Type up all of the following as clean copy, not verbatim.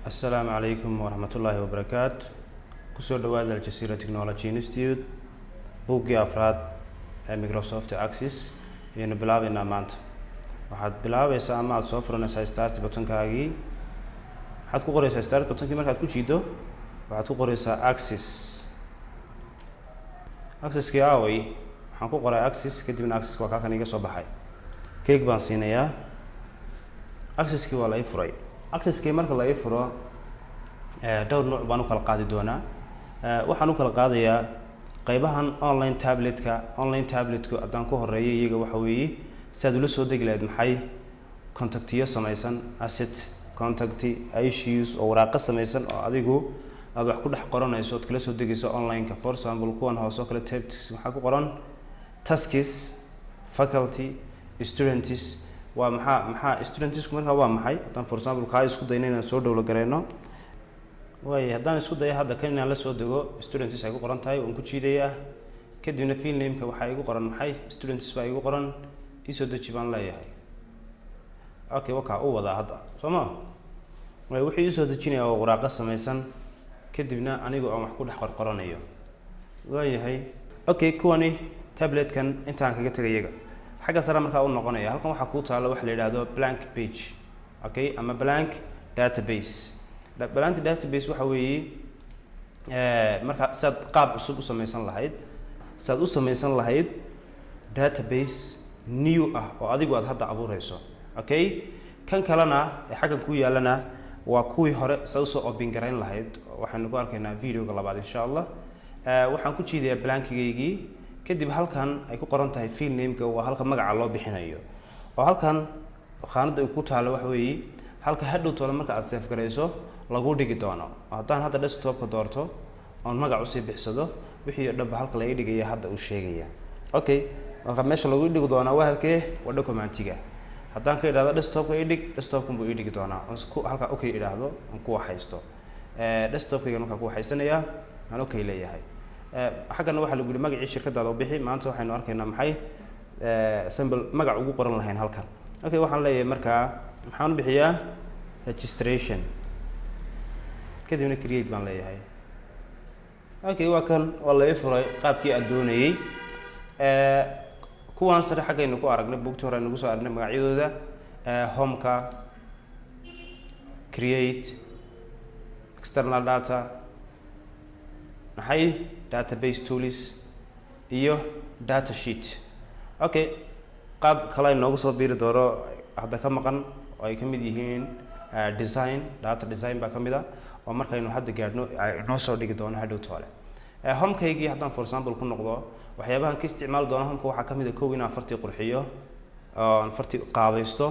Asalaamu calaykum waraxmatullaahi wabarakaatu. Kusoo dhawaada Aljazeera Technology Institute. Buuggii afraad ee Microsoft Access ayaynu bilaabeynaa maanta. Waxaad bilaabaysaa ama aada soo furanaysaa start buttonkaagii. Waxaad ku qoreysaa start buttonkii, markaad ku jiido waxaad ku qoreysaa Access. Accesskii aaway? Waxaan ku qoray Access, kadibna Accesska waa kalkan iga soo baxay. Click baan siinayaa, Accesskii waa la ii furay. Accesskii marka la ii furo, dhowr nuuc baan u kala qaadi doonaa. Waxaan u kala qaadayaa qaybahan online tabletka. Online tabletku haddaan ku horeeyo iyaga, waxa weeye si aad ula soo degi lahayd maxay contactiyo samaysan, asset, contact, issues, oo waraaqo samaysan oo adigu aada wax ku dhex qoranayso ood kala soo degayso online-ka. For example, kuwan hoose oo kale, tabs, maxaa ku qoran? Tasks, faculty, students. Waa maxaa studentsku markaa waa maxay? Haddaan, for example, kaa isku dayno inaan soo download gareyno waay, haddaan isku dayo hadda kan inaan la soo dego, students ay ku qoran tahay, waan ku jiidayaa. Kadibna file nameka waxaa igu qoran maxay? Students baa igu qoran. Isoo deji baan leeyahay. Okay, wakaa u wadaa hadda, soo ma? Waay, wuxuu iisoo dejinayaa waa waraaqo samaysan, kadibna anigu aan wax ku dhex qorqoranayo. Waayahay, okay, kuwani tabletkan intaan kaga tegay iyaga. Xagga sare markaa u noqonaya, halkan waxaa kuu taalla waxa la yidhaahdo blank page, okay, ama blank database. Blank database waxa weeye markaa siaad qaab cusub u samaysan lahayd, siaad u samaysan lahayd database new ah oo adigu aad hadda abuureyso. Okay, kan kalena ee xaggan ku yaalana waa kuwii hore saad usoo open garayn lahayd. Waxaynu ku arkaynaa videoga labaad, insha Allah. Waxaan ku jiidayaa blankigaygii. Kadib halkan ay ku qoran tahay file nameka waa halka magaca loo bixinayo, oo halkan khaanadda ay ku taalo waxa weeye halka hadhow toole marka aad save garayso lagu dhigi doono. Haddaan hadda desktopka doorto oon magac usii bixsado, wixii o dhanba halka laga dhigaya hadda uu sheegaya. Okay, marka meesha lagu dhigi doonaa waa halkee? Waa documentiga. Haddaan ka idhahdo desktopka idhig, desktopkan buu ii dhigi doonaa. Oon ku halka okay idhaahdo, aan ku waxaysto desktopkayga, markaa ku waxaysanayaa aan okay leeyahay. Xaggana waxaa lagu yihi magacii shirkadaada u bixi. Maanta waxaynu arkaynaa maxay sample magac ugu qoran lahayn halkan. Okay, waxaan leeyahay markaa maxaan u bixiyaa? Registration. Kadibna create baan leeyahay. Okay, waa kan, waa la ii furay qaabkii aan doonayey. Kuwaan sare xaggaynu ku aragnay, buugtii hore aynu soo aragnay magacyadooda: homeka, create, external data, maxay, database tools iyo data sheet. Okay, qaab kale ay noogu soo biiri doono hadda ka maqan oo ay ka mid yihiin design, data design baa ka mid a, oo markaynu hadda gaadhno inoo soo dhigi doono hadhow toole. Homekaygii haddaan, for example, ku noqdo, waxyaabahan ka isticmaali doono homeka waxaa ka mid a, kow, inaan fartii qurxiyo oo aan fartii qaabaysto,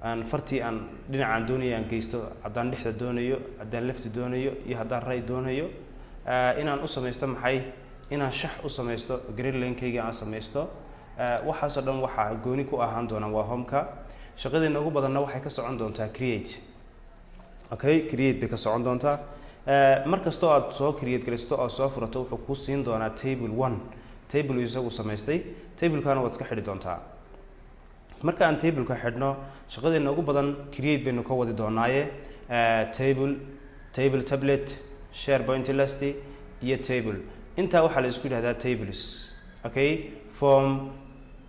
aan fartii aan dhinacaan doonayo aan geysto, haddaan dhexda doonayo, haddaan left doonayo iyo haddaan right doonayo. Inaan u samaysto maxay, inaan shax u samaysto, gridlinekayga aan samaysto. Waxaasoo dhan waxaa gooni ku ahaan doonaan waa homeka. Shaqadeena ugu badanna waxay ka socon doontaa create. Okay, create bay ka socon doontaa. Mar kastoo aad soo create garaysto oo soo furato, wuxuu kuu siin doonaa table one, table isagu samaystay. Tablekana waad iska xidhi doontaa. Marka aan tableka xidhno, shaqadeena ugu badan create baynu ka wadi doonaaye table, table template, SharePoint list iyo table, intaa waxaa la isku yidhahdaa tables. Okay, form,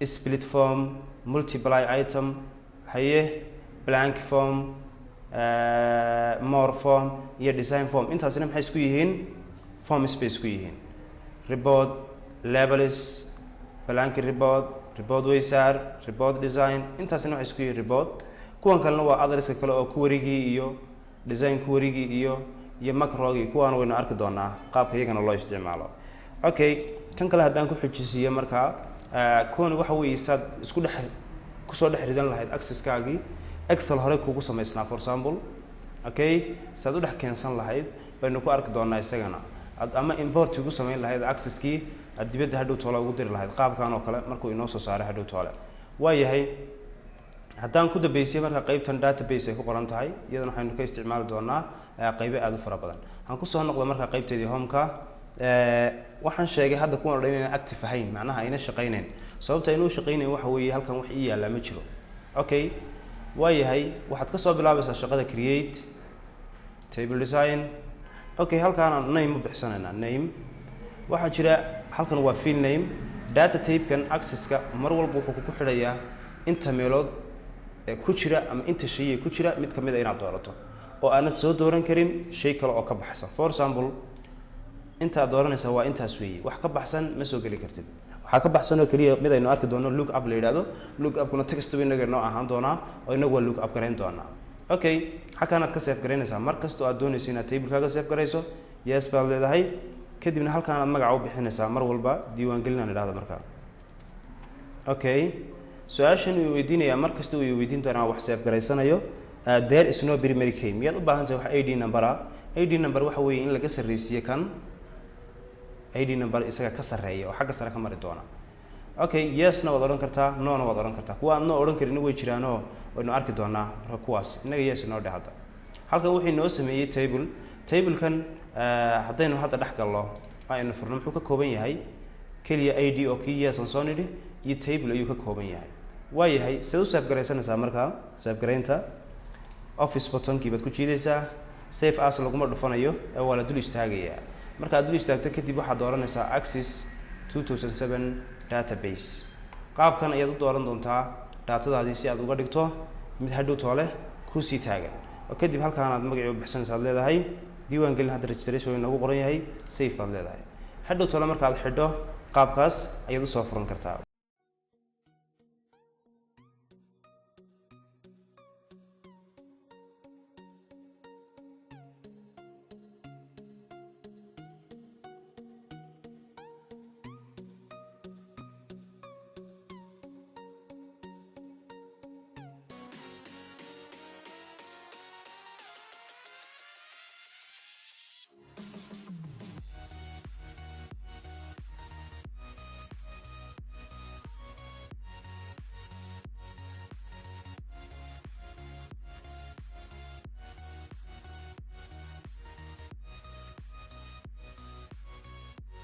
split form, multiple item, haye, blank form, more form iyo design form, intaasina maxay isku yihiin? Forms bay isku yihiin. Report, labels, blank report, report wizard, report design, intaasina waxay isku yihiin report. Kuwan kalena waa otherska kale oo querygii iyo design querygii iyo macrogii. Kuwaana waynu arki doonaa qaabka iyagana loo isticmaalo. Okay, kan kale haddaan ku xijisiiyo markaa, kuwan waxa weeye saad isku dhex kusoo dhex ridan lahayd Accesskaagii Excel horey kugu samaysnaa, for example. Okay, saad u dhex keensan lahayd baynu ku arki doonaa isagana, ad ama import ugu samayn lahayd Accesskii, aad dibadda hadhow toole ugu diri lahayd qaabkan oo kale markuu inoo soo saaray hadhow toole. Waa yahay, haddaan ku dambeysay marka qeybtan database ay ku qoran tahay, iyadana waxaynu ka isticmaali doonaa qeybo aada u fara badan. Waxaan kusoo noqda marka qeybteedii homeka. Waxaan sheegay hadda kuwan o dhan inayna active ahayn, macnaha ayna shaqayneyn. Sababta ayna u shaqaynayn waxa weeye halkan wax ii yaallaa ma jiro. Okay, waa yahay, waxaad ka soo bilaabaysaa shaqada create. Table design. Okay, halkaan aan name u bixsanaynaa. Name waxaa jira halkan waa field name. Data type-kan Accesska mar walba wuxuu ku xidhayaa inta meelood ee ku jira ama inta shay ee ku jira mid kamid a inaad doorato, oo aanad soo dooran karin shay kale oo ka baxsan. For example, inta aad dooranaysaa waa intaas weeye, wax ka baxsan ma soo geli kartid. Waxaa ka baxsan oo keliya mid aynu arki doono, look up la yidhahdo. Look upkuna text inaga noo ahaan doonaa oo inagu waa look up garayn doonaa. Okay, halkaanaad ka save garaynaysaa. Mar kastoo aad doonayso inaad tablekaaga save garayso, yes baad leedahay. Kadibna halkaan aad magaca u bixinaysaa mar walba, diiwaangelin aan idhahdo markaa. Okay, su-aashan uu weydiinayaa, mar kasta uu weydiin doonaa wax save garaysanayo, there is no primary key. Miyaad u baahan tahay wax ID number ah? ID number waxa weeye in laga sarreysiiye kan ID number isaga ka sarreeya oo xagga sare ka mari doona. Okay, yesna waad odhan kartaa, nona waad odhan kartaa. Kuwa aan no odhan karin way jiraanoo waynu arki doonaa. Marka kuwaas innaga yes noo dheh. Hadda halkan wuxuu inoo sameeyey table. Tablekan haddaynu hadda dhex gallo, aynu furno, muxuu ka kooban yahay? Keliya ID oo kii yes aan soo nidhi iyo table ayuu ka kooban yahay. Waa yahay, sidaad u save garaysanaysaa? Markaa save garaynta office buttonkii baad ku jiidaysaa. Save as laguma dhufanayo ee waa la dul istaagayaa. Markaad dul istaagto kadib, waxaad dooranaysaa Access 2007 database. Qaabkan ayaad u dooran doontaa datadaadii si aad uga dhigto mid hadhow toole kusii taagan, oo kadib halkaan aad magacii u bixsanaysa aad leedahay diiwaan gelin. Hadda registration inoogu qoran yahay, save baad leedahay. Hadhow toole markaad xidho, qaabkaas ayaad usoo furan kartaa.